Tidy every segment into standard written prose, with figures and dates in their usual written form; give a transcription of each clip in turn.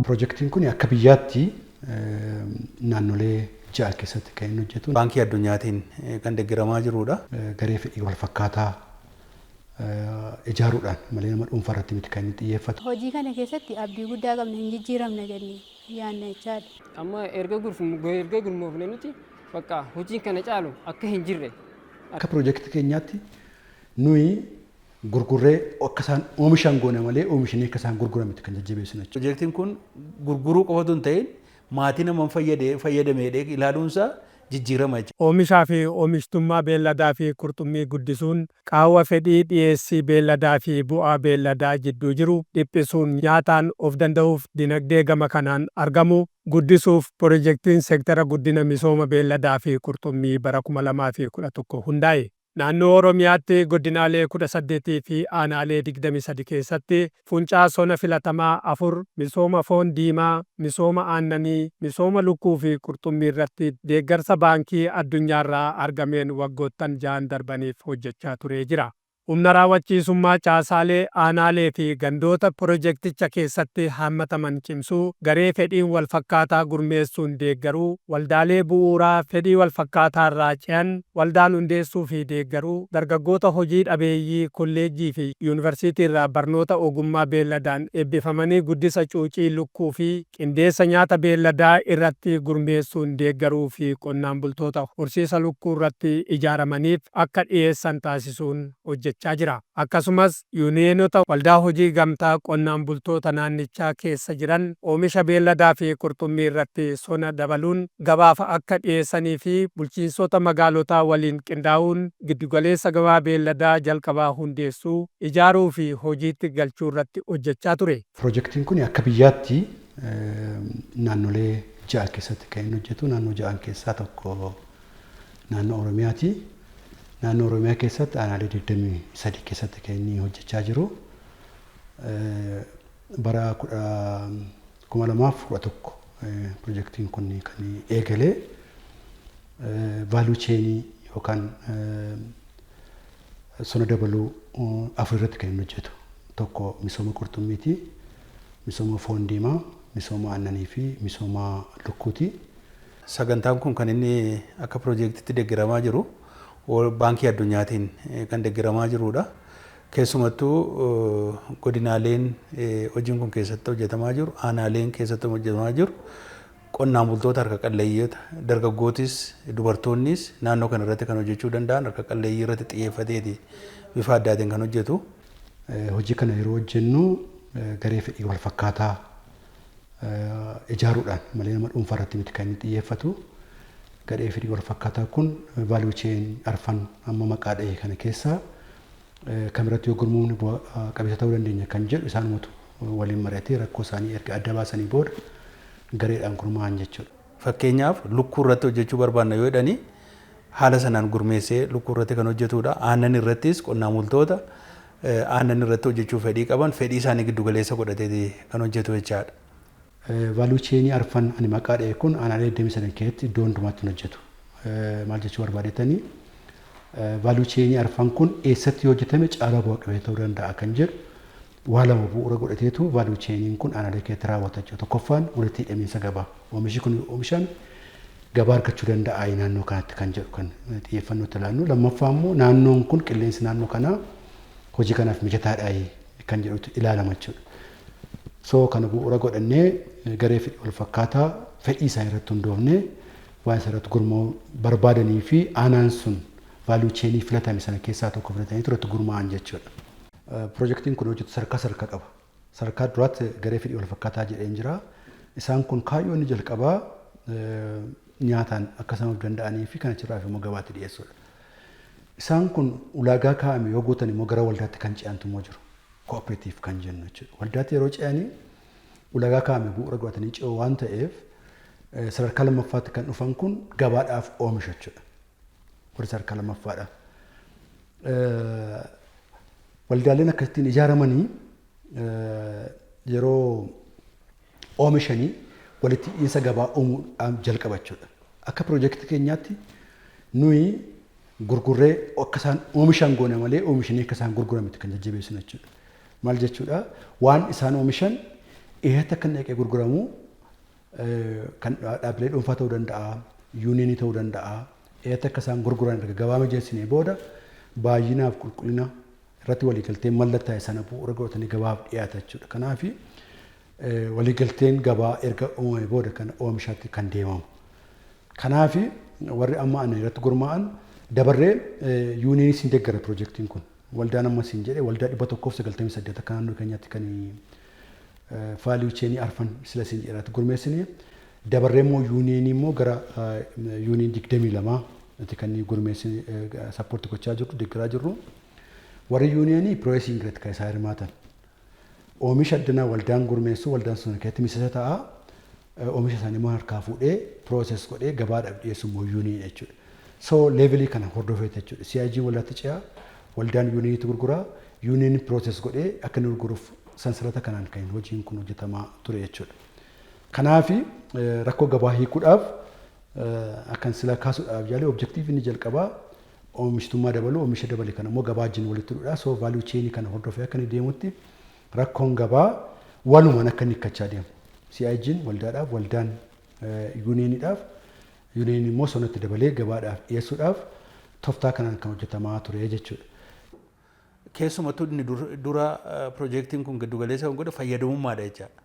Pirojektiin kun akka biyyaatti naannolee 6 keessatti kan inni hojjetu. Baankii Addunyaatiin kan deeggaramaa jirudha. Garee fedhii wal fakkaataa ijaaruudhaan malee nama dhuunfaa irratti miti kan inni xiyyeeffatu. Hojii kana keessatti abdii guddaa qabna, hin jijjiiramna jennee yaadna jechaadha. Amma erga gurmoofne nuti bakka hojiin kana caalu akka hin jirre. Akka pirojektii keenyaatti nuyi gurgurree akka isaan oomishan goone malee oomishanii akka isaan gurguran miti kan jajjabeessinu jechuudha. Pirojektiin kun gurguruu qofa osoo hin ta'in maatii nama fayyadameedhee ilaaluunsaa jijjiirama jechuudha. Oomishaa fi oomishtummaa beelladaa fi qurxummii guddisuun qaawwa fedhii dhiyeessii beelladaa fi bu'aa beelladaa jidduu jiru dhiphisuun nyaataan of danda'uuf dinagdee gama kanaan argamu guddisuuf pirojektiin seektara guddina misooma beelladaa fi qurxummii bara 2011 hundaa'e. Naannoo Oromiyaatti godinaalee 18 fi aanaalee 23 keessatti funcaa sona filatamaa 4 misooma foon diimaa, misooma aannanii, misooma lukkuu fi qurxummii irratti deeggarsa Baankii Addunyaarraa argameen waggoottan ja'an darbaniif hojjechaa turee jira. Humna raawwachiisummaa caasaalee aanaalee fi gandoota pirojekticha keessatti haammataman cimsuu, garee fedhiin walfakkaataa gurmeessuun deeggaruu, waldaalee bu'uuraa fedhii walfakkaataa irraa ce'an waldaan hundeessuu fi deeggaruu, dargaggoota hojii dhabeeyyii kolleejjii fi yuunivarsiitii irraa barnoota ogummaa beelladaan eebbifamanii guddisa cuucii lukkuu fi qindeessa nyaata beelladaa irratti gurmeessuun deeggaruu fi qonnaan bultoota horsiisa lukkuu irratti ijaaramaniif akka dhiyeessan taasisuun hojjechaa jira. Akkasumas yuuniyeenota waldaa hojii gamtaa qonnaan bultoota naannichaa keessa jiran oomisha beelladaa fi qurxummii irratti sona dabaluun gabaaf akka dhiyeessanii fi bulchiinsota magaalotaa waliin qindaa'uun giddugaleessa gabaa beelladaa jalqabaa hundeessuu, ijaaruu fi hojiitti galchuu irratti hojjechaa ture. Pirojektiin kun akka biyyaatti naannolee 6 keessatti kan inni hojjetu. Naannoo 6 keessaa tokko naannoo Oromiyaati. Naannoo Oromiyaa keessatti aanaalee 23 keessatti kan inni hojjechaa jiru. Bara 2011 pirojektiin kun kan eegalee value chainii yookaan sona dabaluu afur irratti kan inni hojjetu. Tokko misooma qurxummiiti, misooma foon diimaa, misooma aannanii fi misooma lukkuuti. Sagantaan kun kan inni akka pirojektiitti deeggaramaa jiru Baankii Addunyaatiin kan deeggaramaa jirudha. Keessumattuu godinaaleen hojiin kun keessatti hojjetamaa jiru, aanaaleen keessatti hojjetamaa jiru, qonnaan bultoota harka qalleeyyiita, dargaggootis, dubartoonnis naannoo kana irratti kan hojjechuu danda'an harka qalleeyyii irratti xiyyeeffateeti bifa addaatiin kan hojjetu. Hojii kana yeroo hojjennu garee fedhii wal fakkaataa ijaaruudhaan malee nama dhuunfaa irratti miti kan inni xiyyeeffatu. Garee fedhii wal fakkaataa kun value chain arfan amma maqaa dha'e kana keessaa kamirratti yoo gurmuufne bu'a qabeessa ta'uu dandeenya kan jedhu isaanumatu waliin mari'atee rakkoo isaanii erga adda baasanii booda gareedhaan gurmaa'an jechuudha. Fakkeenyaaf lukkuu irratti hojjechuu barbaanna yoo jedhanii haala sanaan gurmeessee lukkuu irratti kan hojjetudha. Aannan irrattis qonnaan bultoota aannan irratti hojjechuu fedhii qaban fedhii isaanii giddu galeessa godhateeti kan hojjetu jechaadha. Value chainii arfan ani maqaa dha'e kun aanaalee 23 keessatti iddoo hundumaatti hin hojjetu. Maal jechuu barbaadetanii, value chainii arfan kun eessatti yoo hojjetame caalaa bu'a qabeessa ta'uu danda'a kan jedhu waa lama bu'uura godhateetu value chainiin kun aanaalee keessatti raawwata jechuudha. Tokkoffaan walitti hidhamiinsa gabaa. Oomishi kun oomishan gabaa argachuu danda'a naannoo kanatti kan jedhu kan xiyyeeffannoo itti laannu. Lammaffaa immoo naannoon kun qilleensi naannoo kanaa hojii kanaaf mijataadha kan jedhutu ilaalama jechuudha. So kana bu'uura godhannee garee fedhii wal fakkaataa fedhii isaa irratti hundoofnee waan isa irratti gurmaa'uu barbaadanii fi aanaan sun value chainii filatame sana keessaa tokko filatanii irratti gurmaa'an jechuudha. Pirojektiin kun hojjetu sadarkaa sadarkaa qaba. Sadarkaa duraatti garee fedhii wal fakkaataa jedheen jira. Isaan kun kaayyoo inni jalqabaa nyaataan akka isaan of danda'anii fi kan achirraa immoo gabaatti dhiyeessuudha. Isaan kun ulaagaa kaa'ame yoo guutan immoo gara waldaatti kan ce'antu immoo jiru. Cooperative kan jennu jechuudha. Waldaatti yeroo ce'anii ulaagaa kaa'ame bu'uura godhatanii ce'u waan ta'eef sadarkaa lammaffaatti kan dhufan kun gabaadhaaf oomisha jechuudha. Warri sadarkaa lammaffaadha. Waldaaleen akkasittiin ijaaramanii yeroo oomishanii walitti hidhiinsa gabaa uumuudhaan jalqaba jechuudha. Akka pirojektii keenyaatti nuyi gurgurree akka isaan oomishan goone malee oomishanii akka isaan gurguran miti kan jajjabeessinu jechuudha. Maal jechuudha? Waan isaan oomishan Eessatti akka inni dhaqee gurguramu kan dhaabbilee dhuunfaa ta'uu danda'a, yuuniyeenii ta'uu danda'a. Eessatti akka isaan gurguran erga gabaa mijeessinee booda baay'inaaf qulqullina irratti waliigalteen mallattaa'e sana bu'uura godhatanii gabaaf dhiyaata jechuudha. Kanaaf waliigalteen gabaa erga uumame booda kan oomishaatti kan deemamu. Kanaaf warri amma ani irratti gurmaa'an dabarree yuuniyeenii siin deeggara piroojeektiin kun. Waldaan amma siin jedhe waldaa 198 akka naannoo keenyaatti kan value chainii arfan sila siin jedhe irratti gurmeessine. Dabarree immoo yuuniyeenii immoo gara yuuniyeenii 22 itti kan gurmeessine support gochaa jirru, deeggaraa jirru. Warri yuuniyeenii processing irratti kan isaan hirmaatan. Oomisha addanaa waldaan gurmeessu, waldaan sun keessatti miseensa ta'a. Oomisha isaanii immoo harkaa fuudhee process godhee gabaadhaaf dhiyeessu immoo yuuniyeenii jechuudha. So levelii kana hordofeet jechuudha. CIG waldaatti ce'a, waldaan yuuniyeeniitti gurguraa, yuuniyeenii process godhee akka inni gurguruuf sansalata kanaan kan hojiin kun hojjetamaa ture jechuudha. Kanaaf rakkoo gabaa hiikuudhaaf akkan sila kaasuudhaaf yaale, objective inni jalqabaa oomishtummaa dabaluu, oomisha dabale kana immoo gabaa wajjin walitti hidhuudha. So value chainii kana hordofee akka inni deemutti rakkoon gabaa walumaan akka inni hiikkachaa deemu. CIG'n waldaadhaaf, waldaan yuuniyeeniidhaaf, yuuniyeeniin immoo sonatti dabalee gabaadhaaf dhiyeessuudhaaf tooftaa kanaan kan hojjetamaa ture jechuudha. Keessumattuu inni dura piroojeektiin kun giddugaleessa kan godhe fayyadamummaadha jechaadha.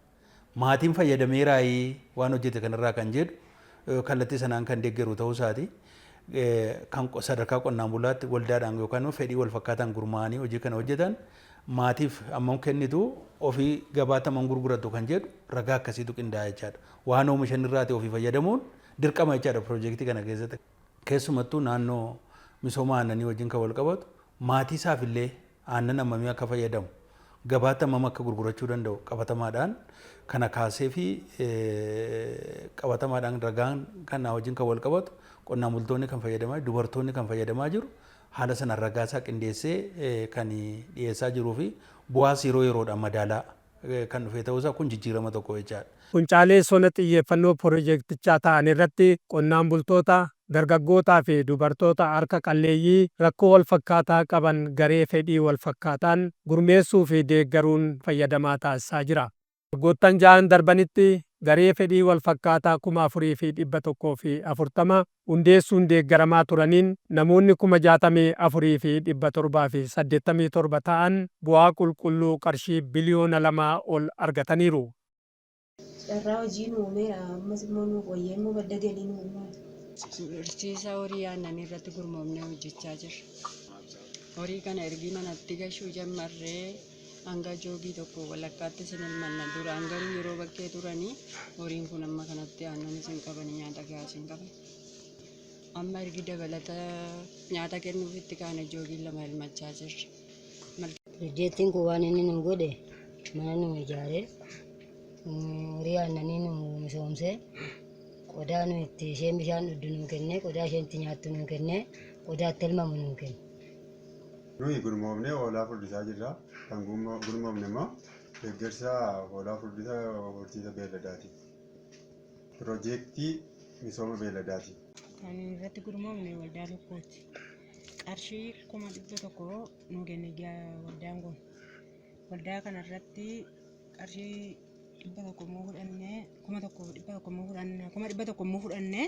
Maatiin fayyadameeraayii waan hojjete kanarraa kan jedhu kallattii sanaan kan deeggaru ta'uu isaati. Kan sadarkaa qonnaan bulaatti waldaadhaan yookaan immoo fedhii wal fakkaataan gurmaa'anii hojii kana hojjetan maatiif hammam kennitu, ofii gabaatti hammam gurgurattu kan jedhu ragaa akkasiitu qindaa'aa jechaadha. Waan oomishan irraati ofii fayyadamuun dirqama jechaadha piroojeektii kana keessatti. Keessumattuu naannoo misooma aannanii wajjin kan wal qabatu, maatii isaaf illee aannan hammamii akka fayyadamu, gabaatti hammam akka gurgurachuu danda'u qabatamaadhaan kana kaasee fi qabatamaadhaan ragaan kana wajjin kan wal qabatu, qonnaan bultoonni kan fayyadamaa, dubartoonni kan fayyadamaa jiru, haala sanaan ragaa isaa qindeessee kan dhiyeessaa jiruu fi bu'aas yeroo yeroodhaan madaalaa kan dhufee ta'uusaa kun jijjiirama tokko jechaadha. Funcaalee sona xiyyeeffannoo piroojeektichaa ta'an irratti qonnaan bultoota, dargaggootaa fi dubartoota harka qalleeyyii rakkoo walfakkaataa qaban garee fedhii walfakkaataan gurmeessuu fi deeggaruun fayyadamaa taasisaa jira. Waggoottan 6n darbanitti garee fedhii walfakkaataa 4,140 hundeessuun deeggaramaa turaniin namoonni 64,787 ta'an bu'aa qulqulluu qarshii biliyoona 2 ol argataniiru. Carraa hojii nu uumeera, ammas immoo nuuf wayyee immoo madda galii nu uumeera. Horsiisa horii aannanii irratti gurmoofnee hojjechaa jirra. Horii kana ergi manatti gashuu jammarree hanga joogii tokko walakkaatti isin elmanna. Duraan garuu yeroo bakkee turanii horiin kun amma kanatti aannan isin qabani, nyaata gahaa isin qaban. Amma ergi dabalata nyaata kennuuf itti kaane joogii 2 elmachaa jirra. Pirojektiin kun waan inni nu godhe, mana nu ijaaree, horii aannanii nu misoomsee, qodaa nu itti isheen bishaan dhugdu nu kennee, qodaa isheen itti nyaattu nu kennee, qodaa itti elmamu nu kenne. Nuyi gurmoofnee hoolaa furdisaa jirra. Kan gurmoofne immoo deeggarsa hoolaa furdisa horsiisa beelladaati. Piroojeektii misooma beelladaati. Kan irratti gurmoofne waldaa lukkuuti. Qarshii 100,000 nu kenne waldaan kun. Waldaa kana irratti qarshii 100 immoo fudhannee, 1,100 immoo fudhannee, 100,000 immoo fudhannee,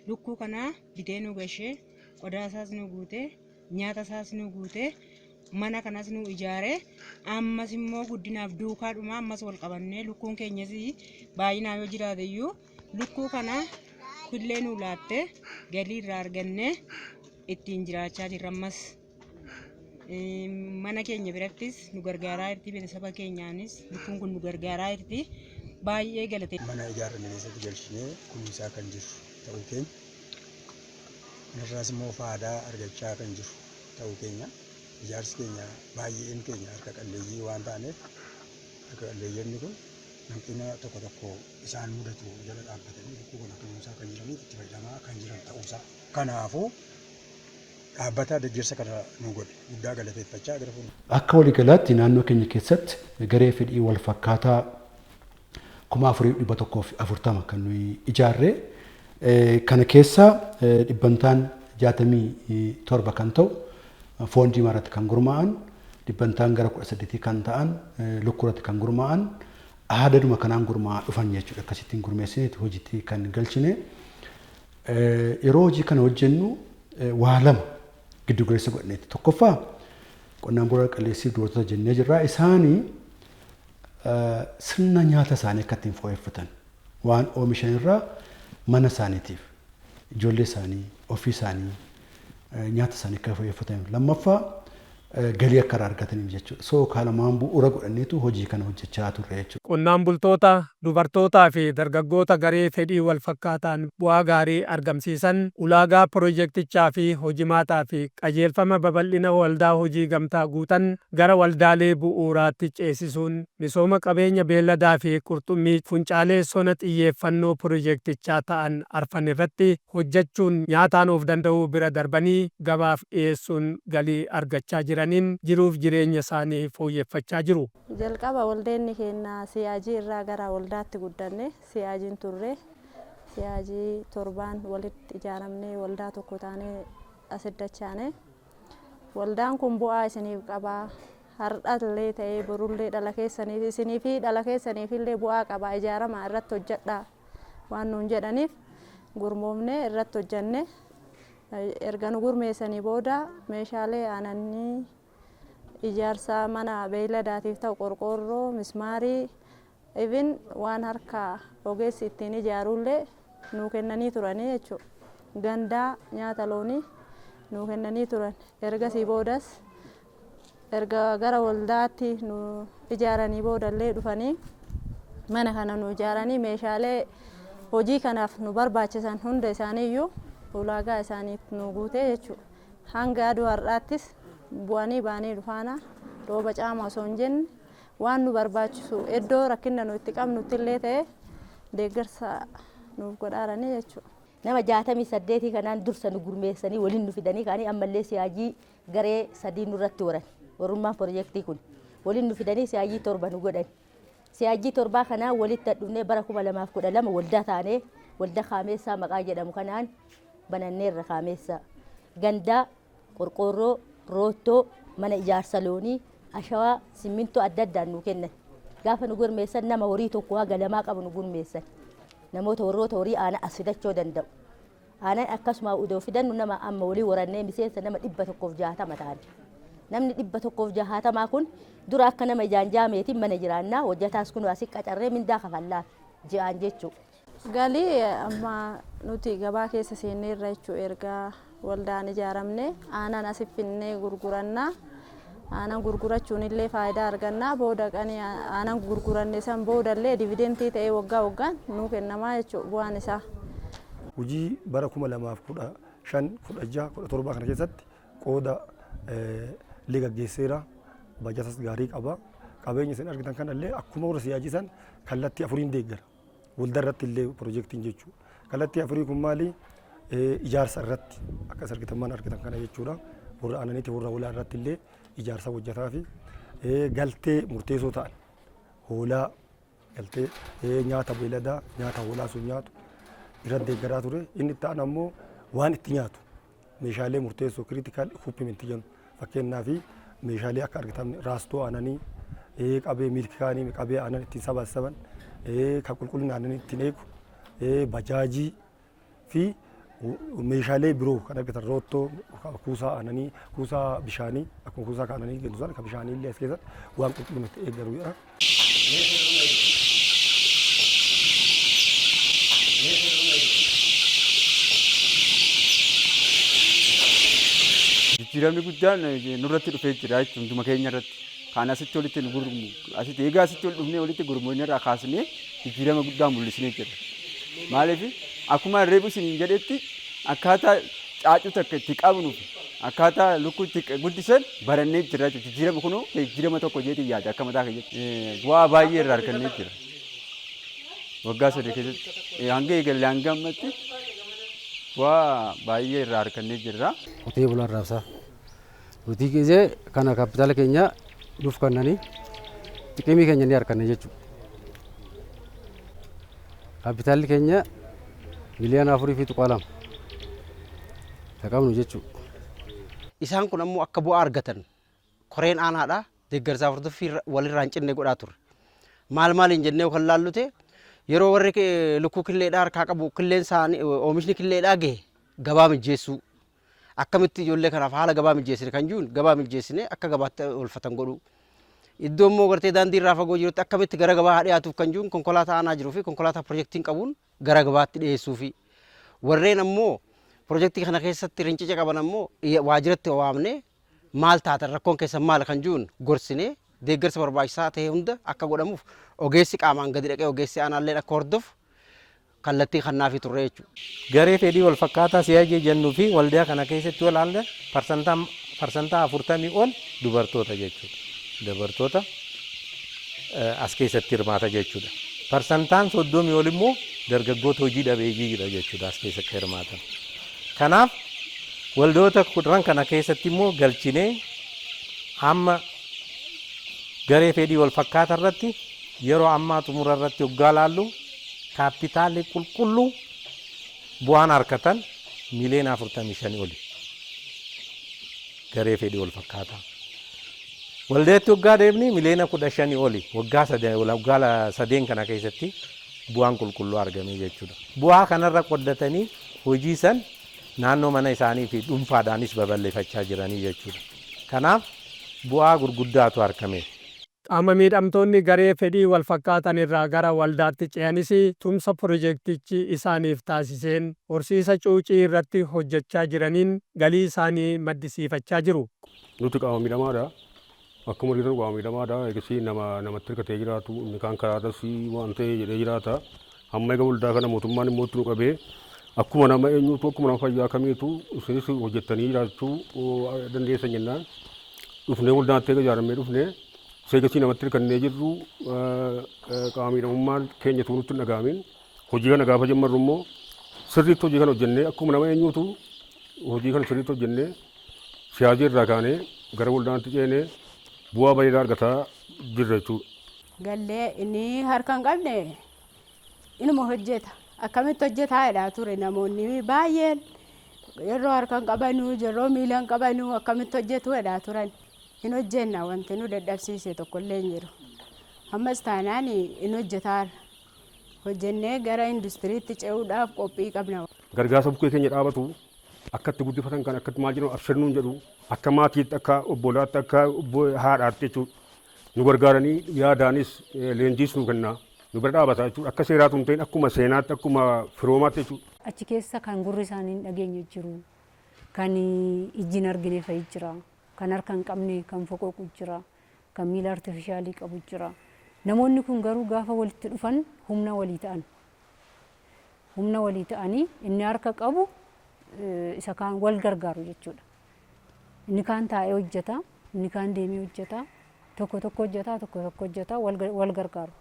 lukkuu kana bitee nu gashee, qodaa isaas nu guutee, nyaata isaas nu guutee, mana kanas nu ijaaree, ammas immoo guddinaaf duukaadhuma ammas wal qabannee lukkuun keenyas baay'inaan yoo jiraate iyyuu lukkuu kana killee nu laattee galii irraa argannee ittiin jiraachaa jirra ammas. Mana keenya birattis nu gargaaraa jirti, beeksisa keenyaanis lukkuun kun nu gargaaraa jirti. Baay'ee galate. Mana ijaarranne keessatti galchinee kunuunsaa kan jiru ta'uu keenya. Kanarraas immoo faayidaa argachaa kan jiru ta'uu keenya. Ijaarsi keenya baay'een keenya harka qalleeyyii waan taaneef, harka qalleeyyoonni kun hanqina tokko tokko isaan mudatu jala dhaabbatanii lukkuu kana kunuunsaa kan jiraniif itti fayyadamaa kan jiran ta'uusaa. Kanaafuu dhaabbata deeggarsa kana nu godhe guddaa galateeffachaa gara fuuldura. Akka waliigalaatti naannoo keenya keessatti garee fedhii wal fakkaataa 4,140 kan nuyi ijaarre. Kana keessa dhibbantaan 67 kan ta'u foon diimaa irratti kan gurmaa'an, dhibbantaan gara 18 kan ta'an lukkuu irratti kan gurmaa'an. Aadaadhuma kanaan gurmaa'aa dhufan jechuudha. Akkasittiin gurmeessineeti hojiitti kan galchine. Yeroo hojii kana hojjennu waa lama giddu galeessa godhanneeti. Tokkoffaa, qonnaan bulaa qalleessiif dubartoota jennee jirra. Isaanii sirna nyaata isaanii akka ittiin fooyyeffatan, waan oomishan irraa mana isaaniitiif, ijoollee isaanii, ofii isaanii nyaata isaanii akka fooyyeffataniif. Lammaffaa, galii akka irraa argataniif jechuudha. So kaalamaan bu'uura godhanneetu hojii kana hojjechaa turre jechuudha. Qonnaan bultoota, dubartootaa fi dargaggoota garee fedhii wal fakkaataan bu'aa gaarii argamsiisan ulaagaa pirojektichaa fi hojimaataa fi qajeelfama babal'ina waldaa hojii gamtaa guutan gara waldaalee bu'uuraatti ceesisuun misooma qabeenya beelladaa fi qurxummii funcaalee sona xiyyeeffannoo pirojektichaa ta'an arfan irratti hojjechuun nyaataan of danda'uu bira darbanii gabaaf dhiyeessuun galii argachaa jiraniin jiruuf jireenya isaanii fooyyeffachaa jiru. Jalqaba waldeenni keenya siyaajii irraa gara waldaatti guddanne. Siyaajiin turre, siyaajii torbaan walitti ijaaramnee waldaa tokko taanee asiddachaane. Waldaan kun bu'aa isiniif qabaa, har'allee ta'ee borullee dhala keessaniif, isinii fi dhala keessaniif illee bu'aa qabaa, ijaaramaa irratti hojjedhaa waan nuun jedhaniif gurmoofnee irratti hojjenne. Erga nu gurmeessanii booda meeshaalee aananii, ijaarsa mana beeyladaatiif ta'u, qorqoorroo, mismaarii, even waan harka ogeessi ittiin ijaarullee nuu kennanii turanii jechuudha. Gandaa nyaata loonii nuu kennanii turan. Ergasii boodas, erga gara waldaatti nu ijaaranii boodallee, dhufanii mana kana nu ijaaranii meeshaalee hojii kanaaf nu barbaachisan hunda isaaniiyyuu ulaagaa isaaniif nu guutee jechuudha. Hanga aduu har'aattis bu'anii baanii dhufaana rooba caama osoo hin jenne waan nu barbaachisu iddoo rakkina nu itti qabnutti illee ta'e deeggarsa nuuf godhaaranii jechuudha. Nama 68 kanaan dursa nu gurmeessanii waliin nu fidanii kaanii, ammallee siyaajii garee sadii nurratti waran. Warrummaan pirojektii kun waliin nu fidanii siyaajii torba nu godhan. Siyaajii torbaa kanaan walitti dhufnee bara 2012 waldaa taanee, waldaa Kaameessaa maqaa jedhamu kanaan bananneerra. Kaameessaa gandaa, qorqoorroo, roottoo, mana ijaarsa loonii, ashawaa, simmintoo adda addaan nu kennan. Gaafa nu gurmeessan nama horii tokko haga lamaa qabu nu gurmeessan. Namoota warroota horii aanaa as fidachuu danda'u. Aanaan akkasuma udoo fidannu nama amma walii warannee miseensa nama 160 ta'an. Namni 160 kun dura akka nama ijaan jaameetiin mana jiraannaa, hojjetaas kun asii qacarree mindaa kafallaaf ji'aan jechuudha. Galii amma nuti gabaa keessa seenneerra jechuudha. Erga waldaan ijaaramne aanan asii finnee gurgurannaa. Aanan gurgurachuun illee faayidaa argannaa. Booda qanii aanan gurguranne san boodallee dividendii ta'ee waggaa waggaan nuu kennamaa jechuudha bu'aan isaa. Hojii bara 2015, 16, 17 kana keessatti qooda illee gaggeesseera. Bajatas gaarii qaba. Qabeenya isin argitan kanallee akkuma warra siyaachisan kallattii afuriin deeggara. Waldaa irratti illee pirojektiin jechuudha. Kallattii afurii kun maali? Ijaarsa irratti akka as argitan mana argitan kana jechuudha. Warra aananiiti, warra hoolaa irratti illee ijaarsa hojjetaa fi galtee murteessoo ta'an, hoolaa, galtee nyaata beeladaa, nyaata hoolaa sun nyaatu irratti deeggaraa ture. Inni itti aanu ammoo waan itti nyaatu, meeshaalee murteessoo, critical equipment jennu, fakkeenyaaf meeshaalee akka argitan raastoo aananii, qabee milk canii, qabee aanan ittiin sabasaban, kan qulqullina aannanii ittiin eegu, bajaajii fi meeshaalee biroo kan argatan, roottoo, kuusaa aannanii, kuusaa bishaanii, akkuma kuusaa aannanii jennu sana kan bishaanii illee as keessatti waan qulqullina itti eeggaru jedha. Jijjiiramni guddaan nurratti dhufee jira jechuun hunduma keenya irratti. Kan asitti walitti nu gurmu, asitti egaa asitti ol dhufnee walitti gurmoonni irraa kaasnee jijjiirama guddaa mul'isnee jira. Maaliif, akkuma reefu isiniin jedhetti, akkaataa caacuu takka itti qabnuuf, akkaataa lukkuu itti guddisan barannee jira jechuudha. Jijjiirama kunuu jijjiirama tokko jeetiin yaada akka mataa kiyyatti. Bu'aa baay'ee irraa argannee jira. Waggaa 3 keessatti hanga eegalle hanga ammatti bu'aa baay'ee irraa argannee jirra. Qotee bulaa raabsaa. Nuti gisee kana kaapitaala keenya nuuf kennanii xiqimii keenya ni arganna jechuudha. Kaapitaalli keenya 4.2 miliyoona qabnu jechuudha. Isaan kun ammoo akka bu'aa argatan koreen aanaadha deeggarsaaf hordoffii walirraa hin cinne godhaa turre. Maal maaliin jennee kan laallu ta'e, yeroo warri lukkuu killeedhaa harkaa qabu, killeen isaanii oomishni killeedhaa gahe gabaa mijeessuu, akkamitti ijoollee kanaaf haala gabaa mijeessine kan jiruun gabaa mijeessine akka gabaatti oolfatan godhuu. Iddoo immoo gartee daandii irraa fagoo jirutti akkamitti gara gabaa haa dhiyaatuuf kan jiruun konkolaataa aanaa jiruu fi konkolaataa pirojektiin qabuun gara gabaatti dhiyeessuu fi warreen ammoo pirojektii kana keessatti rincica qaban ammoo waajiratti waamnee maal taatan, rakkoon keessan maal kan jiruun gorsinee deeggarsa barbaachisaa ta'e hunda akka godhamuuf ogeessi qaamaan gadi dhaqee, ogeessi aanaallee akka hordofu kallattii kannaafii turre jechuudha. Garee fedhii wal fakkaataa siyaajee jennuu fi waldaa kana keessatti wal ilaalle, 40% ol dubartoota jechuudha. Dubartoota as keessatti hirmaata jechuudha. 30% ol immoo dargaggoota hojii dhabeeyyiidha jechuudha as keessatti hirmaatan. Kanaaf waldoota 10 kana keessatti immoo galchinee amma garee fedhii wal fakkaataa irratti yeroo ammaa xumura irratti hoggaa laallu, kaapitaalli qulqulluu bu'aan harkatan miliyoona 45 oli. Garee fedhii wal fakkaataa. Waldeetti waggaa deemni miliyoona 15 oli waggaa sadeen kana keessatti bu'aan qulqulluu argame jechuudha. Bu'aa kanarra qoddatanii hojii san naannoo mana isaanii fi dhuunfaadhaanis babal'ifachaa jiranii jechuudha. Kanaaf bu'aa gurguddaatu argame. Qaama miidhamtoonni garee fedhii wal fakkaatan irraa gara waldaatti ce'anis tumsa pirojektichi isaaniif taasiseen horsiisa cuucii irratti hojjechaa jiraniin galii isaanii maddisiifachaa jiru. Nuti qaama miidhamaadha. Akkuma argitan qaama miidhamaadha. Eegasii nama namatti hirkatee jiraatu, inni kaan karaarras waan ta'e jedhee jiraata. Amma egaa waldaa kana mootummaan immoo itti nu qabee, akkuma nama eenyuutu, akkuma nama fayyaa kamiitu isinis hojjettanii jiraachuu dandeessan jennaan dhufnee waldaatti eega ijaaramee dhufnee seegasii namatti hirkannee jirru, qaama miidhamummaan keenya tuu nutti hin dhaga'amin, hojii kana gaafa jammarru immoo sirriitti hojii kana hojjennee, akkuma nama eenyuutu hojii kana sirriitti hojjennee, siyaasii irraa kaanee gara waldaatti ceenee bu'aa bareedaa argataa jirra jechuudha. Gallee inni harka hin qabne inuma hojjeta. Akkamitti hojjetaa jedhaa ture namoonni baay'een. Yeroo harka hin qabanuu, yeroo miila hin qabanuu akkamitti hojjetu jedhaa turan. Hin hojjenna, wanti nu dadhabsiise tokkollee hin jiru. Ammas taanaan hin hojjetaarra. Hojjennee gara industiriitti ce'uudhaaf qophii qabna. Gargaarsa bukkee keenya dhaabatu, akka itti guddifatan kan akkatti maal jedhamu abshirnuun jedhu, akka maatiitti, akka obbolaatti, akka haadhaatti jechuudha. Nu gargaaranii yaadaanis leenjiis nu kennaa. Nu bira dhaabata jechuudha. Akka seeraatu hin ta'in, akkuma seenaatti, akkuma firoomaatti jechuudha. Achi keessa kan gurri isaanii hin dhageenye jiru, kan ijji hin argine fa'i jira, kan harka hin qabne kan foqoqu jira, kan miila artifishaalii qabu jira. Namoonni kun garuu gaafa walitti dhufan humna walii ta'an. Humna walii ta'anii inni harka qabu isa kaan wal gargaaru jechuudha. Inni kaan taa'ee hojjeta, inni kaan deemee hojjeta, tokko tokko hojjeta, tokko tokko hojjeta, wal gargaaru.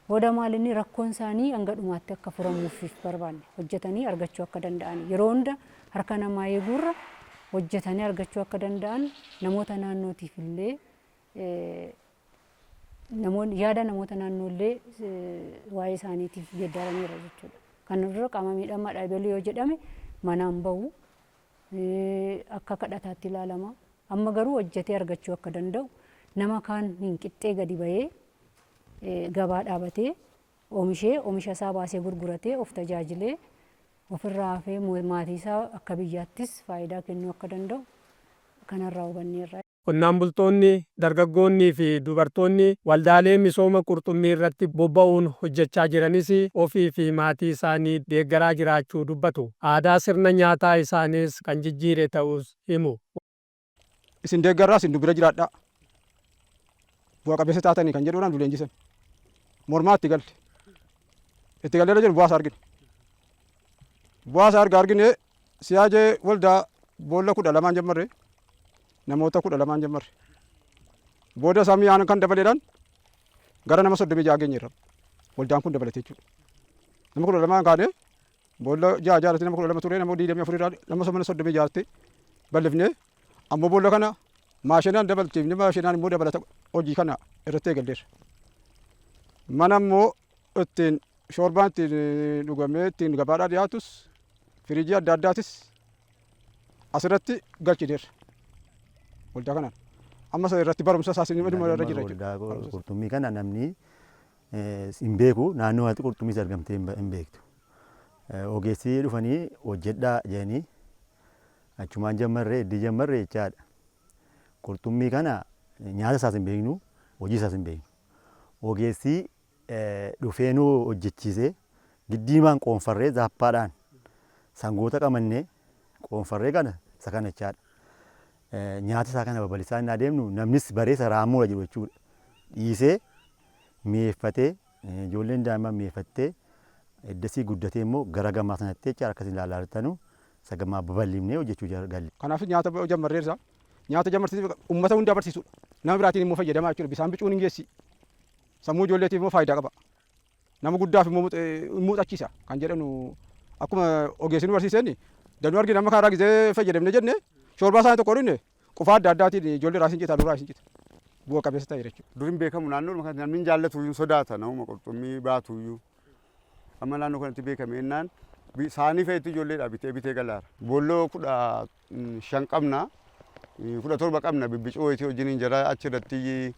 Booda maal inni rakkoon isaanii hanga dhumaatti akka furamuuf barbaanne, hojjetanii argachuu akka danda'an, yeroo hunda harka namaa eeguurra hojjetanii argachuu akka danda'an, namoota naannootiif illee namoonni yaada namoota naannoollee waa'ee isaaniitiif geeddarameera jechuudha. Kana dura qaama miidhamaadha ebaluu yoo jedhame manaan bahu, akka kadhataatti ilaalama. Amma garuu hojjetee argachuu akka danda'u, nama kaan hin qixxee gadi bahee gabaa dhaabatee oomishee, oomisha isaa baasee gurguratee of tajaajilee ofirraa hafee maatii isaa akka biyyaattis faayidaa kennuu akka danda'u kanarraa hubanneerra. Qonnaan bultoonni, dargaggoonnii fi dubartoonni waldaalee misooma qurxummii irratti bobba'uun hojjechaa jiranis ofii fi maatii isaanii deeggaraa jiraachuu dubbatu. Aadaa sirna nyaataa isaaniis kan jijjiire ta'us himu. Isin deeggarraa, isin bira jiraadhaa. Bu'a qabeessa taatanii kan jedhuudhaan nu leenjisan. Mormaa itti galle. Itti galleerra jedhu bu'aa isaa argine. Bu'aa isaa arga argine, siyaajee waldaa boolla 12n jammarre, namoota 12n jammarre. Booda isaa mi'aan kan dabaleedhaan gara nama 36 geenyeerra. Waldaan kun dabalate jechuudha. Nama 12n kaanee boolla ja'a jaarratti nama 12 ture, nama 24 irraa nama 36tti bal'ifnee, ammoo boolla kana maashinaan dabalchiifne, maashinaan immoo dabalata hojii kana irratti eegalleerra. Mana immoo ittiin shoorbaan ittiin dhugamee ittiin gabaadhaa dhiyaatus, firiijii adda addaatis asirratti galchineerra. Waldaa kanaan. Amma irratti barumsa isaas irra jira jechuudha. Waldaa qurxummii kana namni Hin beeku, naannoo kanatti qurxummiis argamtee hin beektu. Ogeessi dhufanii hojjedhaa jedhanii achumaan jammarree iddii jammarree jechaadha. Qurxummii kana nyaata isaas hin beeknu, hojii isaas hin beeknu. Ogeessi dhufee nu hojjechiisee giddiimaan qoonfarree zaappaadhaan sangoota qabannee qoonfarree kana isa kana jechaadha. Nyaata isaa kana babal'isaa inni adeemnu namnis baree isa raammoodha jiru jechuudha. Dhiisee mi'eeffatee, ijoolleen daa'imman mi'eeffattee, eddasii guddatee immoo gara gamaa sanatti jechaadha akkasiin ilaalaa jirtanu isa gamaa babal'ifnee hojjechuu galle. Kanaaf nyaata jammarreerra. Nyaata jammarsiisuu uummata hundaa barsiisuudha. Nama biraatiin immoo fayyadamaa jechuudha. Bisaan bicuun hin geessi. Sammuu ijoolleetiif immoo faayidaa qaba. Nama guddaaf immoo hin muuxachiisa kan jedhanu akkuma ogeessi nu barsiiseen danuu argina amma karaa gizee fayyadamne jenne shoorbaa isaanii tokko dhunne qufaa adda addaatiin ijoollee irraa isin cita, duraa isin cita. Bu'a qabeessa ta'e jechuudha. Dur hin beekamu naannoo kanatti, namni hin jaallatu iyyuu, sodaata namuma qurxummii baatu iyyuu. Amma naannoo kanatti beekame jennaan saanii fe'etti ijoolleedha bitee bitee galaara. Boolloo 15 qabna, 17 qabna, bibbicuu wayitii wajjin hin jira achirratti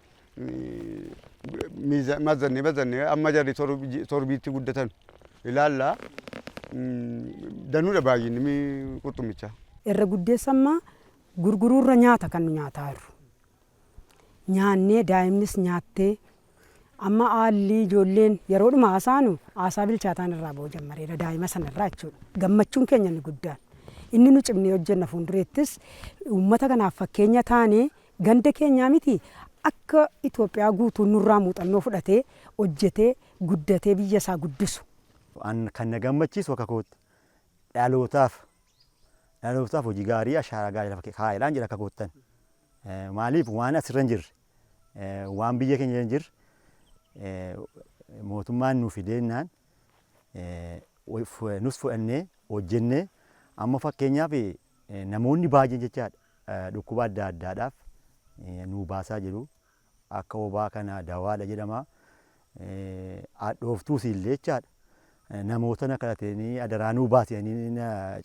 mazannee mazannee amma jarri torbiitti guddatan ilaalla. Danuudha baay'inni qurxummichaa. Irra guddeessa ammaa gurguruurra nyaata kan nu nyaataa jirru. Nyaannee daa'imnis nyaattee amma haalli ijoolleen yeroodhuma haasaanu haasaa bilchaataan irraa ba'uu jammareera daa'ima sanarraa jechuudha. Gammachuun keenya inni guddaan. Inni nu cimnee hojjenna fuuldureettis uummata kanaaf fakkeenya taanee ganda keenyaa miti akka Itoophiyaa guutuun nurraa muuxannoo fudhatee hojjetee guddatee biyya isaa guddisu. An kan na gammachiisu akka kootti dhalootaaf hojii gaarii, ashaaraa gaarii lafa kaa'eedhaan jira akka koottan. Maaliif waan asirra hin jirre, waan biyya keenya hin jirre mootummaan nu fideennaan nus fudhannee hojjennee amma fakkeenyaaf namoonni baay'een jechaadha dhukkuba adda addaadhaaf nu baasaa jiru. Akka obaa kana dawaadha jedhama. Hadhooftuus illee jechaadha. Namoota na kadhatanii adaraa nuu baasanii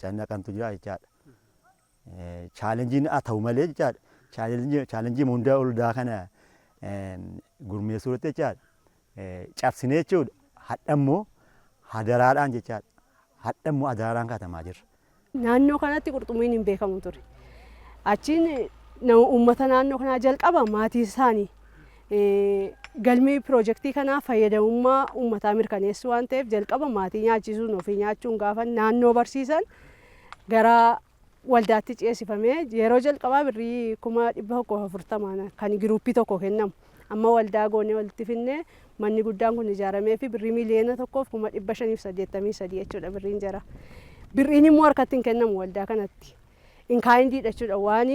cannaqantu jira jechaadha. Chaalenjiin haa ta'u malee jechaadha. Chaalenjii hunda oldaa kana gurmeessuu irratti jechaadha. Cabsinee jechuudha. Hadha immoo hadaraadhaan jechaadha. Hadha immoo hadaraadhaan kaatamaa jirra. Naannoo kanatti qurxummiin hin beekamu ture. Achiin uummata naannoo kanaa jalqaba maatii isaanii galmi piroojeektii kanaa fayyadamummaa uummataa mirkaneessuu waan ta'eef jalqaba maatii nyaachisuun ofii nyaachuun gaafa naannoo barsiisan gara waldaatti ceesifamee yeroo jalqabaa birrii 140,000 kan giruuppii tokko kennamu. Amma waldaa goonee walitti finnee manni guddaan kun ijaaramee fi birrii 1,583,000 jechuudha birriin jara. Birriin immoo harkatti hin kennamu waldaa kanatti. In kindiidha jechuudha, waan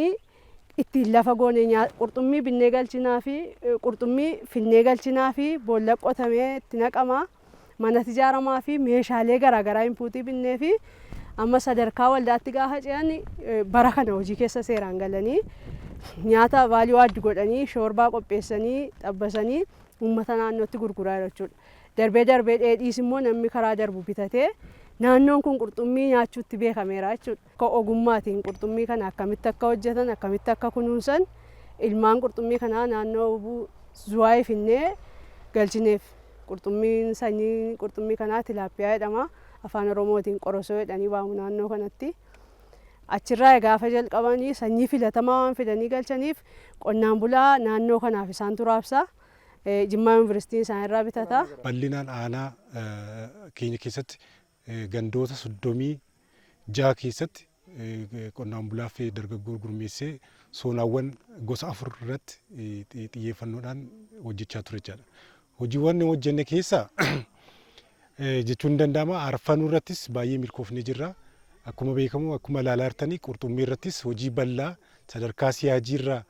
ittiin lafa goone qurxummii binnee galchinaa fi qurxummii finnee galchinaa fi boolla qotamee itti naqamaa, manatti ijaaramaa fi meeshaalee garaagaraa inpuutii binnee fi amma sadarkaa waldaatti gaafa ce'an bara kana hojii keessa seeraan galanii nyaata value add godhanii shoorbaa qopheessanii xabbasanii uummata naannootti gurguraa jiru jechuudha. Darbee darbee dheedhiis immoo namni karaa darbu bitatee naannoon kun qurxummii nyaachuutti beekameera jechuudha. Akka ogummaatiin qurxummii kana akkamitti akka hojjetan, akkamitti akka kunuunsan ilmaan qurxummii kanaa naannoo Zuwaayii finnee galchineef. Qurxummiin sanyii qurxummii kanaa tilaapiyaa jedhama. Afaan Oromootiin qorosoo jedhanii waamu naannoo kanatti. Achirraa gaafa jalqabanii sanyii filatamaa waan fidanii galchaniif qonnaan bulaa naannoo kanaaf isaan turaabsa. Jimmaa Yuunivarsiitiin isaan irraa bitata. Bal'inaan aanaa keenya keessatti gandoota 36 keessatti qonnaan bulaa fi dargaggoo gurmeessee soonaawwan gosa afur irratti xiyyeeffannoodhaan hojjechaa ture jechaadha. Hojiiwwan hojjenne keessaa jechuun ni danda'ama arfanuu irrattis baay'ee milkoofnee jirra. Akkuma beekamu, akkuma ilaalaa jirtanii, qurxummii irrattis hojii bal'aa sadarkaa siyaajii irraa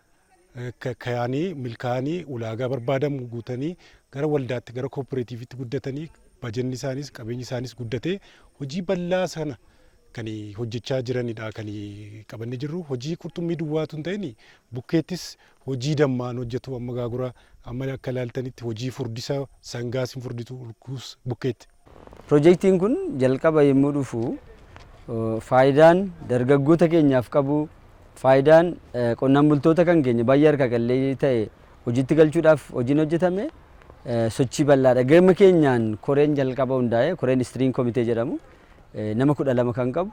ka'anii milkaa'anii ulaagaa barbaadamu guutanii gara waldaatti, gara kooperaatiiviitti guddatanii bajanni isaanis qabeenyi isaanis guddatee hojii bal'aa sana kan hojjechaa jiranidha kan qabannee jirru. Hojii qurxummii duwwaatu hin ta'in, bukkeettis hojii dammaan hojjetu, amma gaagura amma akka ilaaltanitti hojii furdisa sangaas hin furditu urguus bukkeetti. Piroojeektiin kun jalqaba yommuu dhufu faayidaan dargaggoota keenyaaf qabu, faayidaan qonnaan bultoota kan keenya baay'ee harka qalleeyyii ta'e hojiitti galchuudhaaf hojiin hojjetame. sochii bal'aadha. Gama keenyaan koreen jalqaba hundaa'e, koreen steering committee jedhamu, nama 12 kan qabu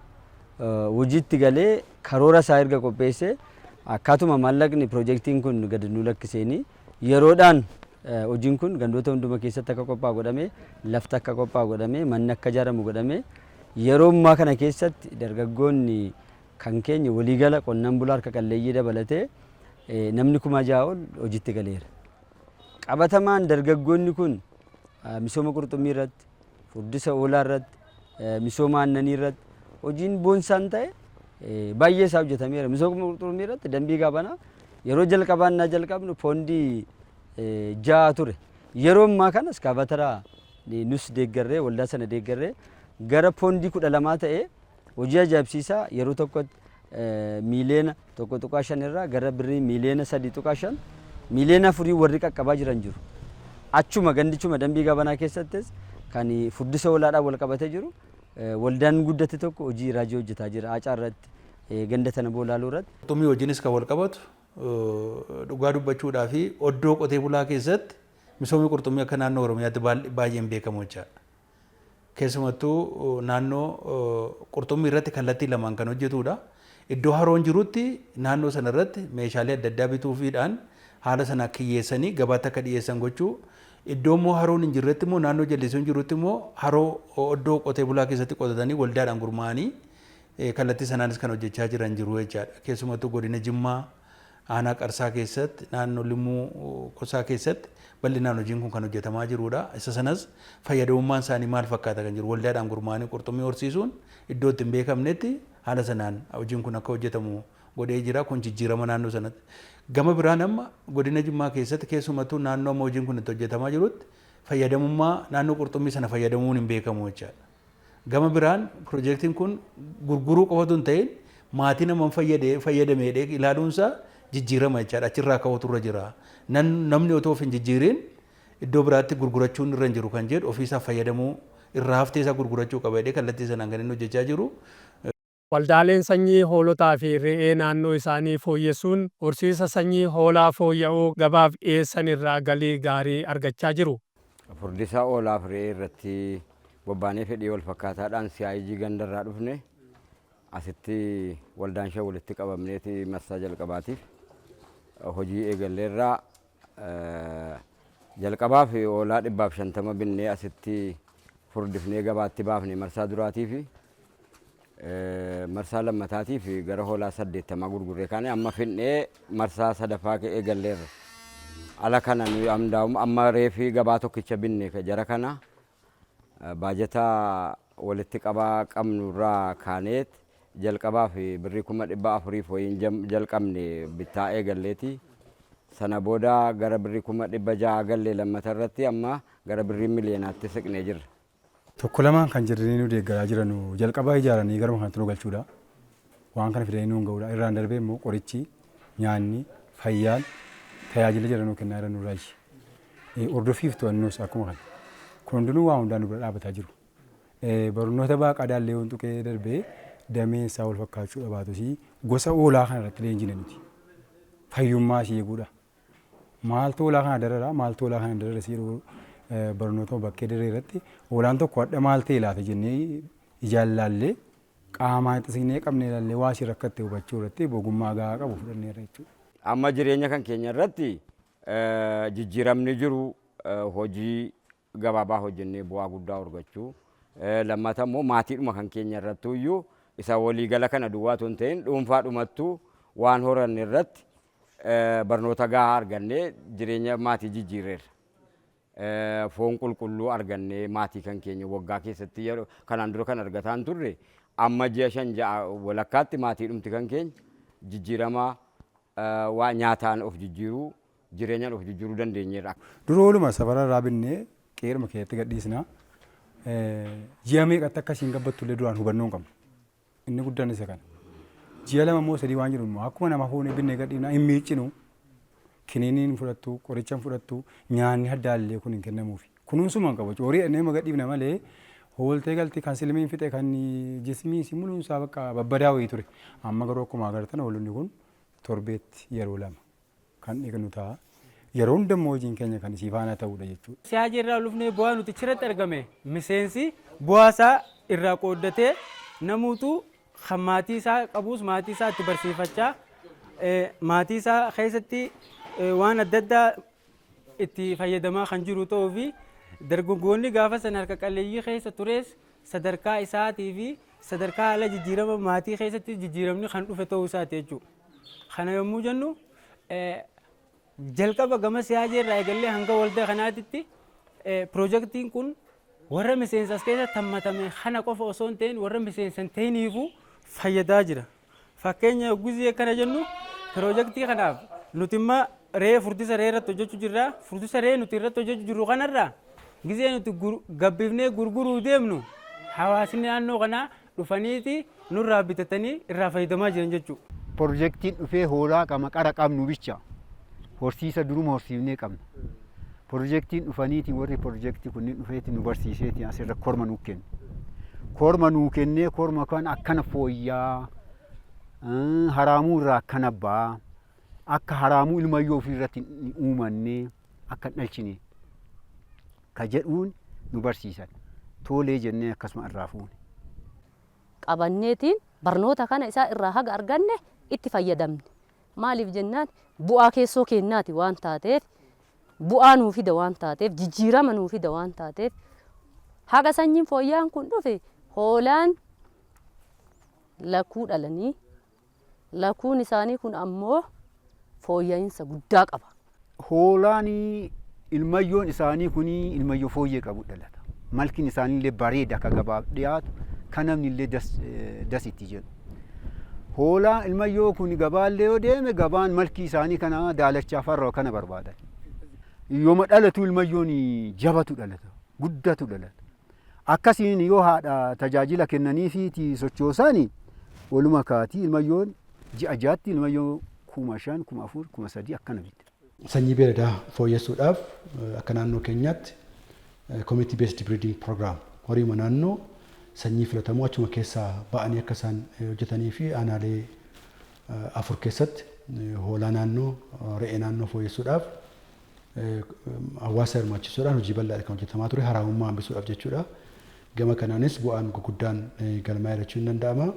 hojiitti galee karoora isaa erga qopheessee, akkaatuma maallaqni piroojeektiin kun gadi nu lakkiseenii yeroodhaan hojiin kun gandoota hunduma keessatti akka qophaa'u godhamee, lafti akka qophaa'u godhamee, manni akka ijaaramu godhamee, yeroo ammaa kana keessatti dargaggoonni kan keenya waliigala qonnaan bulaa harka qalleeyyii dabalatee namni 6000 ol hojiitti galeera. Qabatamaan dargaggoonni kun misooma qurxummii irratti, furdisa hoolaa irratti, misooma aannanii irratti hojiin boonsaan ta'e baay'ee isaa hojjetameera. Misooma qurxummii irratti Dambii Gaabanaa yeroo jalqabaan jalqabnu poondii 6 ture. Yeroo ammaa kana iskaavataraa nus deeggarree, waldaa sana deeggarree, gara poondii 12 ta'ee hojii ajaa'ibsiisaa yeroo tokkotti miiliyoona 1.5 irraa gara birrii miiliyoona 3.5, miiliyoona 4 warri qaqqabaa jiran jiru. Achuma gandichuma Dambii Gabanaa keessattis kan furdisa hoolaadhaan wal qabatee jiru waldaan guddate tokko hojii raajii hojjetaa jira. Acaa irratti, ganda tana boolaaluu irratti. Qurxummii wajjinis kan wal qabatu, dhugaa dubbachuudhaa fi oddoo qotee bulaa keessatti misoomni qurxummii akka naannoo Oromiyaatti baay'een beekamu jechaadha. Keessumattuu naannoo qurxummii irratti kallattii lamaan kan hojjetudha. Iddoo haroon jirutti naannoo sana irratti meeshaalee adda addaa bituufiidhaan haala sana kiyyeessanii gabaatti akka dhiyeessan gochuu. Iddoo immoo haroon hin jirretti immoo, naannoo jallisiin jirutti immoo, haroo oddoo qotee bulaa keessatti qotatanii waldaadhaan gurmaa'anii kallattii sanaanis kan hojjechaa jiran jiru jechaadha. Keessumattuu godina Jimmaa aanaa Qarsaa keessatti, naannoo Limmuu Kosaa keessatti bal'inaan hojiin kun kan hojjetamaa jirudha. Isa sanas fayyadamummaan isaanii maal fakkaata kan jiru, waldaadhaan gurmaa'anii qurxummii horsiisuun iddoo itti hin beekamnetti haala sanaan hojiin kun akka hojjetamu godhee jira. Kun jijjiirama naannoo sanatti. Gama biraan amma godina Jimmaa keessatti, keessumattuu naannoo amma hojiin kun itti hojjetamaa jirutti, fayyadamummaa naannoo qurxummii sana fayyadamuun hin beekamu jechaadha. Gama biraan piroojeektiin kun gurguruu qofatu hin ta'in, maatii nama fayyadameedhee ilaaluunsaa jijjiirama jechaadha. Achirraa ka'uutu irra jira. Namni otoo of hin jijjiirin iddoo biraatti gurgurachuun irra hin jiru kan jedhu, ofiisaa fayyadamuu irraa haftee isaa gurgurachuu qaba jedhee kallattii sanaan kan inni hojjechaa jiru. Waldaaleen sanyii hoolotaa fi re'ee naannoo isaanii fooyyessuun horsiisa sanyii hoolaa fooyya'oo gabaaf dhiyeessan irraa galii gaarii argachaa jiru. Furdisa hoolaaf re'ee irratti bobbaanee fedhii wal fakkaataadhaan CIG gandarraa dhufne asitti waldaan shan walitti qabamneeti marsaa jalqabaatiif hojii eegalleerraa. Jalqabaaf hoolaa 150 binnee asitti furdifnee gabaatti baafne marsaa duraatii fi marsaa lammataatiif gara hoolaa 80 gurgurree kaane. Amma finnee marsaa sadaffaa eegalleerra. Ala kana nuyi amma reefii gabaa tokkicha binne. Jara kana baajata walitti qabaa qabnu irraa kaaneet jalqabaaf birrii 400,000 wayiin jalqabne bittaa eegalleeti. Sana booda gara birrii 600,000 gallee, lammata irratti amma gara birrii miliyoonaatti siqnee jirra. Tokko lamaan kan jiranii nu deeggaraa jiran jalqabaa ijaaranii gara kanatti nu galchuudha. Waan kana fidanii nuun ga'uudha. Irraan darbee immoo qorichi, nyaanni, fayyaan tajaajila jira nuu kennaa jiran nurraayi. Hordoffiif to'annoos akkuma kana. Kun hundinuu waa hundaan nu bira dhaabataa jiru. Barnoota baaqaa daallee waan tuqee darbee dameen isaa wal fakkaachuu dhabaatus, gosa hoolaa kana irratti leenjine nuti. Fayyummaa ishee eeguudha. Maaltu hoolaa kana darara, maaltu hoolaa kana darara jedhu, barnoota bakkee daree irratti hoolaan tokko hadha maal ta'e laata jennee ijaan laallee, qaamaan itti siqnee qabnee ilaallee, waa ishee rakkatte hubachuu irratti ogummaa gahaa qabu fudhanneerra jechuudha. Amma jireenya kan keenya irratti jijjiiramni jiru hojii gabaabaa hojjennee bu'aa guddaa argachuu. Lammata immoo maatiidhuma kan keenya irrattu iyyuu isa waliigala kana duwwaa otoo hin ta'in dhuunfaadhumattuu waan horanne irratti barnoota gahaa argannee jireenya maatii jijjiirreerra. Foon qulqulluu argannee maatii kan keenya waggaa keessatti yeroo kanaan dura kan argataa hin turre, amma ji'a 5 6 walakkaatti maatiidhumti kan keenya jijjiirama waa nyaataan of jijjiiruu, jireenyaan of jijjiiruu dandeenyeerra. Dura ooluma safara irraa binnee qeeruma keessatti gadhiisna. Ji'a meeqatti akka isiin gabbattu illee duraan hubannoo hin qabnu. Inni guddaan isa kana. Ji'a 2 immoo 3 waan jiru immoo akkuma nama fuunee binnee gadhiifna, hin miiccinu. Kiniiniin hin fudhattu, qoricha hin fudhattu, nyaanni addaallee kun hin kennamuufi. Kunuunsuma hin qabu. Horii dhannee ma gadhiifna malee hooltee galti kan silmiin fixe, kan jismii si muluun isaa bakka babbadaa wayii ture. Amma garuu akkuma agartan hoolonni kun torbeetti yeroo lama kan dhiqnu ta'a. Yeroo hundammoo hojiin keenya kan isii faana ta'udha jechuudha. Siyaajii irraa dhufnee bu'aa nuti achirratti argame miseensi bu'aa isaa irraa qooddatee namuutu kan maatii isaa qabus maatii isaa itti barsiifachaa, maatii isaa keessatti waan adda addaa itti fayyadamaa kan jiru ta'uu fi dargaggoonni gaafa sana harka qalleeyyii keessa tures sadarkaa isaatii fi sadarkaa haala jijjiirama maatii keessatti jijjiiramni kan dhufe ta'uu isaati jechuudha. Kana yommuu jennu, jalqaba gama siyaajii irraa eegallee hanga waldaa kanaatitti piroojeektiin kun warra miseensa as keessa hammatame kana qofa osoo hin ta'in warra miseensa hin ta'iniifuu fayyadaa jira. Fakkeenya guzii akkana jennu, piroojeektii kanaaf nuti imma re'ee furdisa re'ee irratti hojjechuu jirra. Furdisa re'ee nuti irratti hojjechuu jirru kanarraa gizee nuti gabbifnee gurguruu deemnu hawaasni naannoo kanaa dhufaniiti nurraa bitatanii irraa fayyadamaa jiran jechuudha. Piroojeektiin dhufee hoolaa qama qara qabnu bicha horsiisa duruma horsiifnee qabna. Piroojeektiin dhufaniitiin warri piroojeektii kunniin dhufeetiin nu barsiiseetiin asirra korma nuu kennu. Korma nuu kennee, korma kan akkana fooyyaa, haraamuu irraa akkana ba'a, akka haraamuu ilmayyoo ofii irratti hin uumanne, akka hin dhalchine ka jedhuun nu barsiisan. Tolee jennee akkasuma irraa fuune. Qabanneetiin barnoota kana isaa irraa haga arganne itti fayyadamne. Maaliif jennaan, bu'aa keessoo kennaati waan taateef, bu'aa nuu fida waan taateef, jijjiirama nuu fida waan taateef, haga sanyiin fooyya'aan kun dhufe hoolaan lakuu dhalanii, lakuun isaanii kun ammoo fooyya'insa guddaa qaba. Hoolaan ilmayyoon isaanii kun ilmayyoo fooyyee qabu dhalata. Malkiin isaaniillee bareeda, akka gabaaf dhiyaatu kan namni illee das itti jedhu. Hoolaan ilmayyoo kun gabaallee yoo deeme, gabaan malkii isaanii kana daalachaa farra kana barbaadan. Yooma dhalatu ilmayyoon jabatu dhalata, guddatu dhalata. Akkasiin yoo haadha tajaajila kennaniifi sochoosan, waluma kaatii ilmayyoon ji'a 6tti ilmayyoo 5,000, 4,000, 3,000 akkana bitta. Sanyii beeladaa fooyyessuudhaaf akka naannoo keenyaatti community based breeding program, horiima naannoo sanyii filatamoo achuma keessaa ba'anii akka isaan hojjetanii fi aanaalee afur keessatti hoolaa naannoo, re'ee naannoo fooyyessuudhaaf hawaasa hirmaachisuudhaan hojii bal'aadha kan hojjetamaa ture, haraamummaa hambisuudhaaf jechuudha. Gama kanaanis bu'aan guguddaan galmaa'ee jechuun ni danda'ama.